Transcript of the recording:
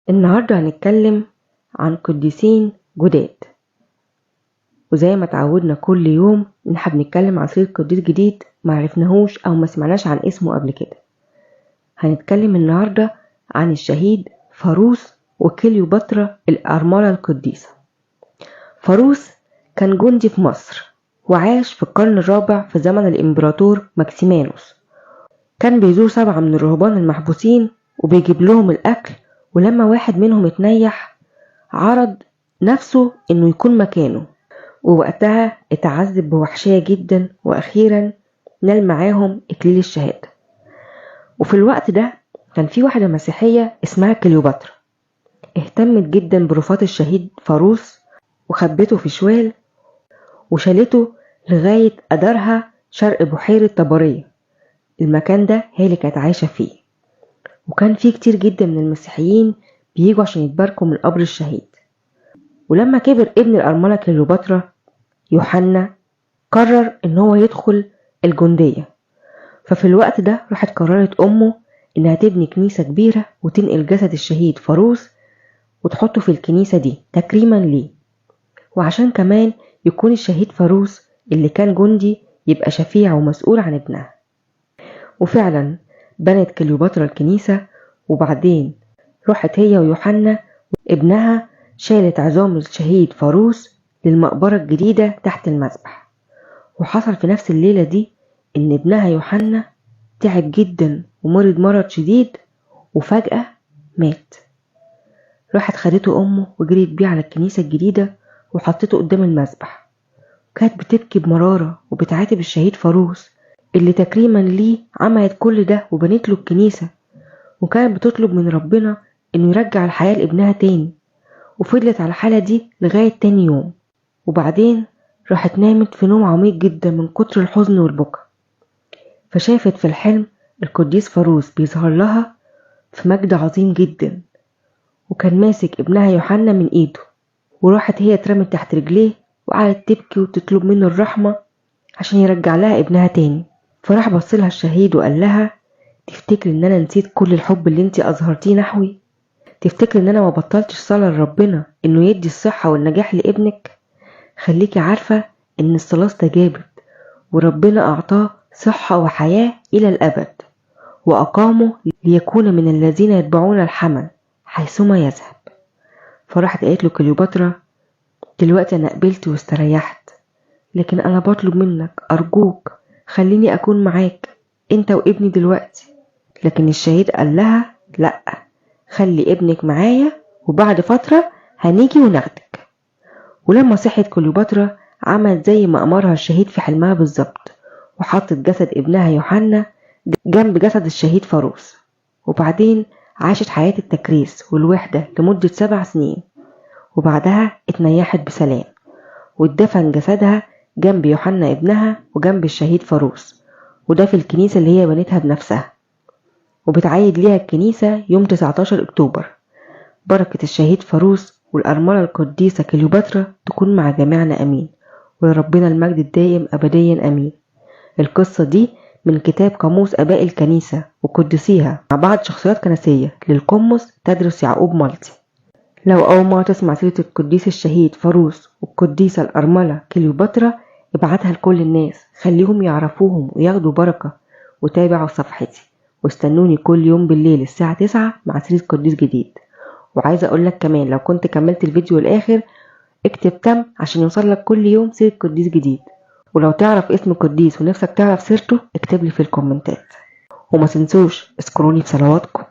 النهاردة هنتكلم عن قديسين جداد، وزي ما تعودنا كل يوم إن احنا بنتكلم عن سيرة قديس جديد ما عرفناهوش أو ما سمعناش عن اسمه قبل كده. هنتكلم النهاردة عن الشهيد فاروس وكليوباترا الأرملة القديسة. فاروس كان جندي في مصر، وعاش في القرن الرابع في زمن الإمبراطور ماكسيمانوس. كان بيزور 7 من الرهبان المحبوسين وبيجيب لهم الأكل، ولما واحد منهم اتنيح عرض نفسه إنه يكون مكانه، ووقتها اتعذب بوحشية جدا، وأخيرا نال معاهم إكليل الشهادة. وفي الوقت ده كان في واحدة مسيحية اسمها كليوباترا، اهتمت جدا برفات الشهيد فاروس وخبته في شوال وشالته لغاية أدارها شرق بحيرة طبرية. المكان ده هي اللي كانت عايشة فيه، وكان فيه كتير جدا من المسيحيين بييجوا عشان يتباركوا من قبر الشهيد. ولما كبر ابن الأرملة كليوباترا يوحنا قرر إن هو يدخل الجندية، ففي الوقت ده راحت قررت أمه إنها تبني كنيسة كبيرة وتنقل جسد الشهيد فاروس وتحطه في الكنيسة دي تكريما ليه، وعشان كمان يكون الشهيد فاروس اللي كان جندي يبقى شفيع ومسؤول عن ابنها. وفعلا بنت كليوباترا الكنيسة، وبعدين راحت هي ويوحنا ابنها شالت عظام الشهيد فاروس للمقبرة الجديدة تحت المذبح. وحصل في نفس الليلة دي إن ابنها يوحنا تعب جدا ومرض مرض شديد، وفجأة مات. راحت خدته أمه وجريت بيه على الكنيسة الجديدة وحطته قدام المذبح. كانت بتبكي بمرارة وبتعاتب الشهيد فاروس اللي تكريما ليه عملت كل ده وبنت له الكنيسة، وكانت بتطلب من ربنا إنه يرجع الحياة لابنها تاني. وفضلت على الحالة دي لغاية تاني يوم، وبعدين راحت نامت في نوم عميق جدا من كتر الحزن والبكا. فشافت في الحلم القديس فاروس بيظهر لها في مجد عظيم جدا، وكان ماسك ابنها يوحنا من ايده، وراحت هي اترمت تحت رجليه وقعدت تبكي وتطلب منه الرحمة عشان يرجع لها ابنها تاني. فراح بصلها الشهيد وقال لها: تفتكري ان انا نسيت كل الحب اللي انتي اظهرتيه نحوي؟ تفتكري ان انا ما بطلتش صلاة لربنا انه يدي الصحة والنجاح لابنك؟ خليكي عارفة ان الصلاة استجابت، وربنا اعطاه صحة وحياة الى الابد، واقامه ليكون من الذين يتبعون الحمل حيثما يذهب. فراحت قالت له كليوباترا: دلوقتي انا قبلت واستريحت، لكن انا بطلب منك ارجوك خليني اكون معاك انت وابني دلوقتي. لكن الشهيد قال لها: لا، خلي ابنك معايا وبعد فترة هنيجي وناخدك. ولما صحت كليوباترا عملت زي ما أمرها الشهيد في حلمها بالظبط، وحطت جسد ابنها يوحنا جنب جسد الشهيد فاروس. وبعدين عاشت حياة التكريس والوحدة لمدة 7 سنين، وبعدها اتنيحت بسلام، واتدفن جسدها جنب يوحنا ابنها وجنب الشهيد فاروس، وده في الكنيسة اللي هي بنتها بنفسها، وبتعيد ليها الكنيسة يوم 19 أكتوبر. بركة الشهيد فاروس والأرملة القديسة كليوباترا تكون مع جميعنا، أمين، ولربنا المجد الدائم أبديا، أمين. القصة دي من كتاب قاموس آباء الكنيسة وقدسيها مع بعض شخصيات كنسية للقمص تدرس يعقوب مالتي. لو أول مرة تسمع سيرة القديس الشهيد فاروس والقديسة الأرملة كليوباترا ابعتها لكل الناس، خليهم يعرفوهم وياخدوا بركة. وتابعوا صفحتي واستنوني كل يوم بالليل الساعة 9 مع سيرة قديس جديد. وعايزة أقولك كمان لو كنت كملت الفيديو الآخر اكتب تم عشان يوصلك كل يوم سيرة قديس جديد. ولو تعرف اسم قديس ونفسك تعرف سيرته اكتب لي في الكومنتات. وما تنسوش اذكروني في صلواتكم.